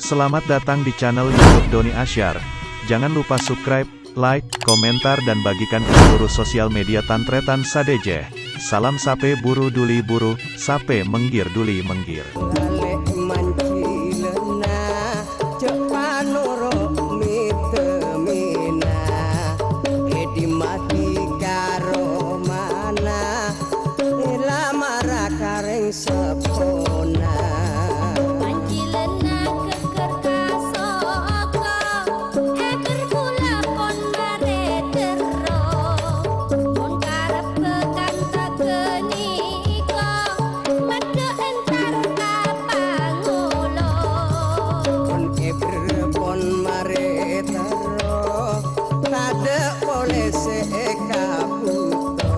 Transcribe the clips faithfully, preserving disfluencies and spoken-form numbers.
Selamat datang di channel YouTube Doni Asyar. Jangan lupa subscribe, like, komentar, dan bagikan ke seluruh sosial media tan-tarètan sadhâjâ. Salam sapè buru duli buru, sapè mèngghir duli mèngghir. Bâli' mancilana, jhâ' panoro' mètèmèna, èdhimmaghi karo mana, èlamara ka rèng seppona. Pancilana ghâgghâr kasoka, èbhâr kaulâ pon marè terro. Pon karebbhâ kanta ghânèka, maddhâ èntar ka pangolo. Pon èbhâr pon marè terro, tadhâ' polè sè èkabhuto.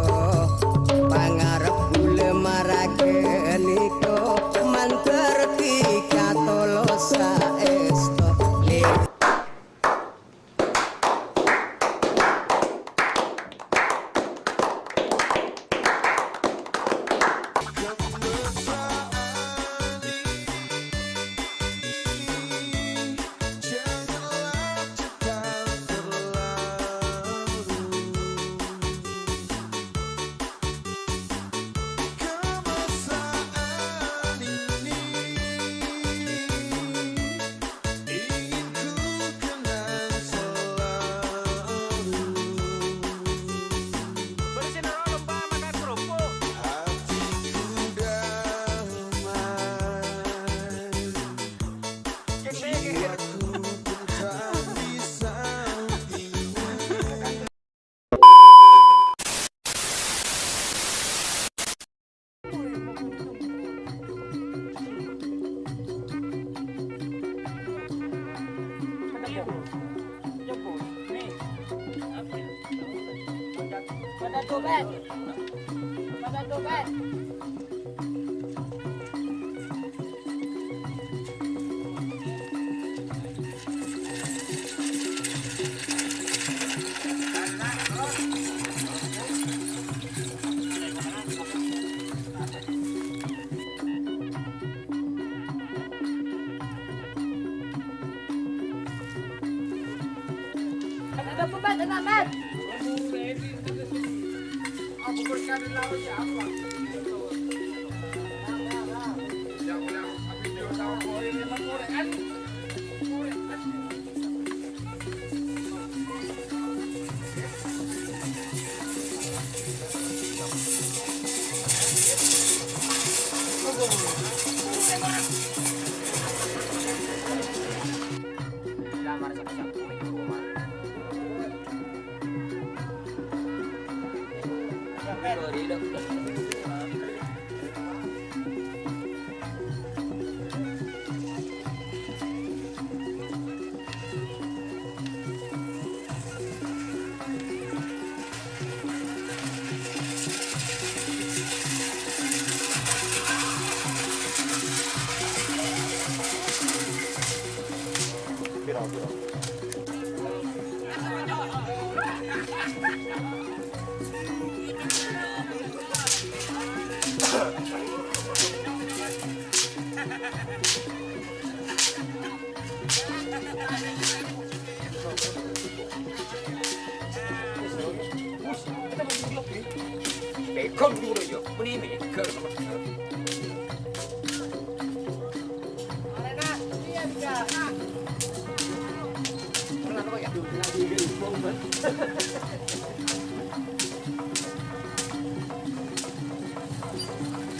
Pangarep kaulâ mara ghânèka, mandhâr dhika tolo saèsto. Pèkon dulu ya, meni meni.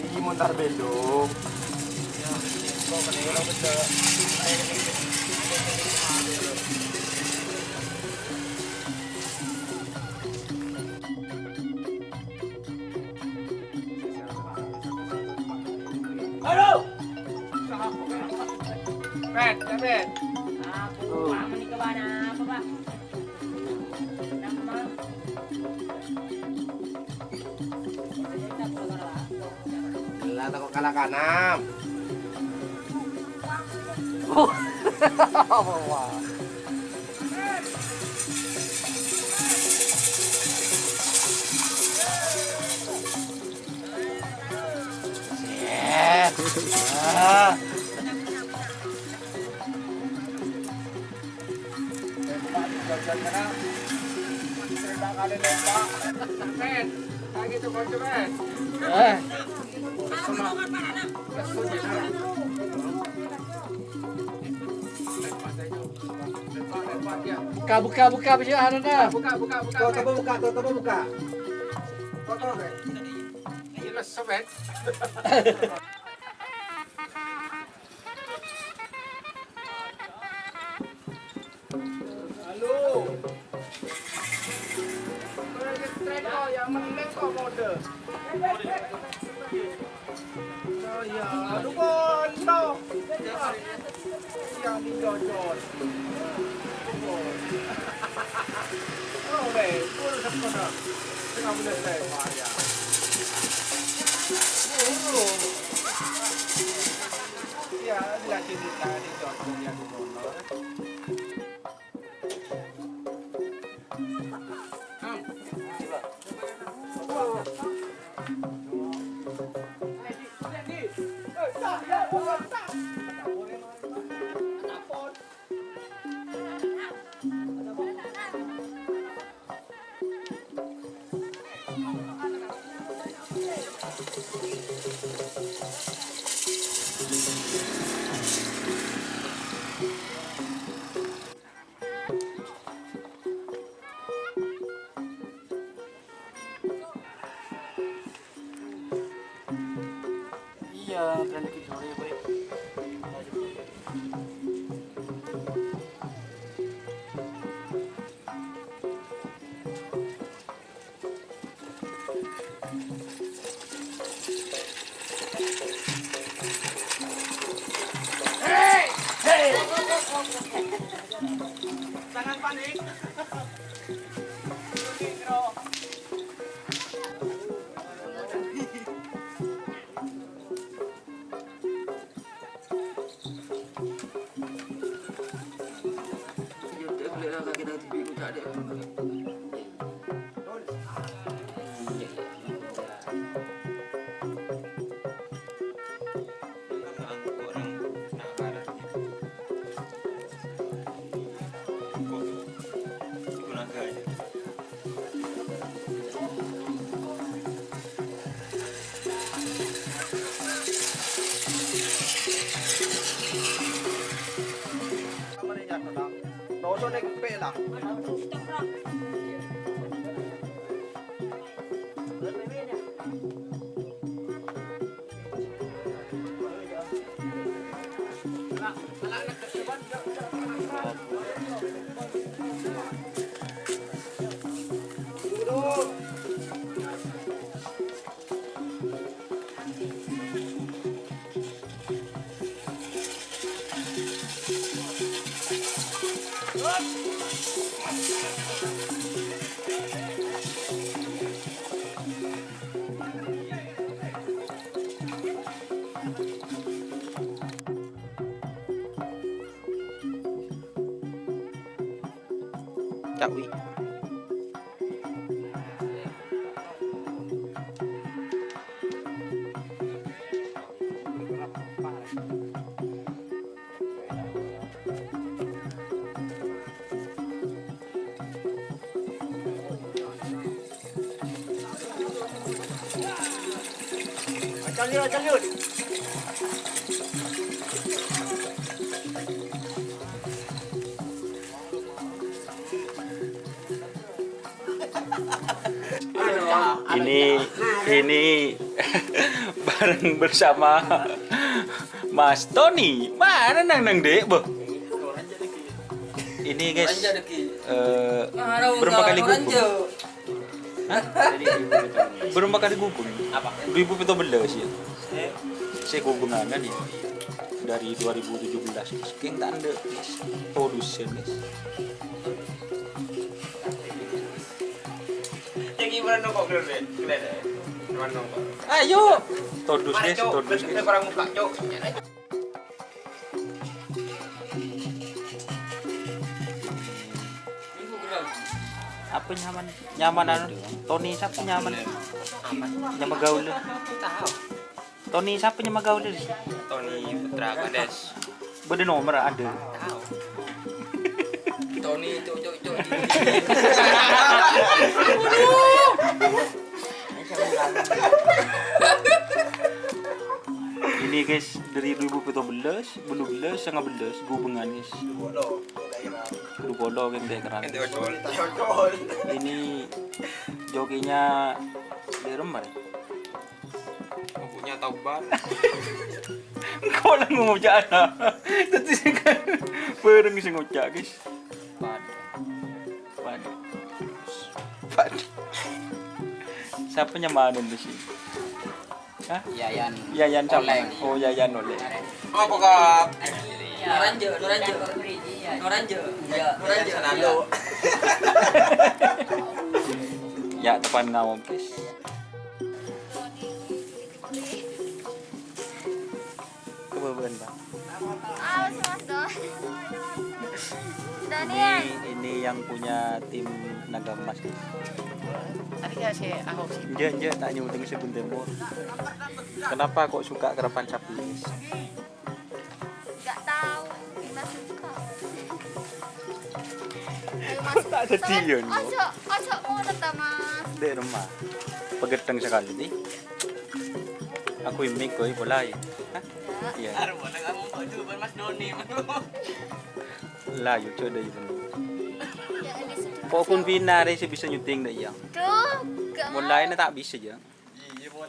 Iki montar bendong. Pet. Apa, Pak? Menikah bana apa, Pak? Nama? Gella tako' kala kaanam. Oh. Apa, Pak? Set. Ah. Buka, buka, buka, bisa, anu, nah. Buka, buka, buka. Tutup, buka, tutup, buka. Tutup, eh. Iya, lesu, Bet. Halo. Yang meneng kok mode. Oh iya, aduh, kontong. Iya, ini jojor. Oh, weh, urus apa dah? Setengah bulan saya, Pak, ya. Urus. Iya, dilanjutin, Kak, ini jojor, ya, gubernur. Iya, tren lagi sore, Boy. Jangan panik. Cak Wi. Ini, ini bareng bersama Mas Tony. Mana nang, nang, Dek, boh? Ini, guys, eh, berapa kali gubung? Hah? Berapa kali gubung? Apa? Dua ribu tujuh belas ya? Saya gubung aja nih. Dari dua ribu tujuh belas, Mas. Keng ta' endâ', Mas. Produsen, Mas. Yang ibarat nongkrong dulu, deh. Kena deh. Teman nongkrong. Ayo. Todus, Mas, Cok. Todus, Terus Mas. Kita kurang muka, Cok. Apa nyaman? Nyaman anu? Tony sapa nyaman? Nyama gaul. Tony sapa nyama gaul? Tony Putra Kades. Bâdâ nomer ada. Tony cuk cuk cuk. Ini guys, dari dua ribu tujuh belas, dua belas, lima belas, hubungan guys. Dua puluh, kayak kerang. Ini jokinya di rumah. Punya taubat. Engko' la ngoca' ana. Dadi sing kan bareng sing ngoca', guys. Waduh. Waduh. Waduh. Sapa nyamana di sini? Hah? Yayan. Yayan sapa? Oleng. Oh, Yayan Oleng. Apa, Kak? Noranja, Noranja. Noranja. Ya, Noranja. Selalu. Ya, tepan ngawon, guys. Kebabaan, Pak. Ah, Mas Don. Daniel. Ini, ini yang punya tim Naga Emas. Tadi ya si Ahok sih. Enggak, enggak, tak nyuting si Bun Tempo. Kenapa kok suka karapan sapi, guys? Nggak tahu, Mas suka. Ayo, Mas. Tak ada Mas, dia, no. Ojo, ojo ngono ta, Mas. Dek rumah. Pegeteng sekali, nih. Aku imik koi polai. Hah? Iya. Iya. Arep oleh kamu baju ban Mas Doni. Lah, yo coba deh, bener. Ya, ini sudah. Kok pun pinare sih bisa nyuting deh, yang. Tuh, gak mau. Mulai tak bisa, ya. Iya, mulai.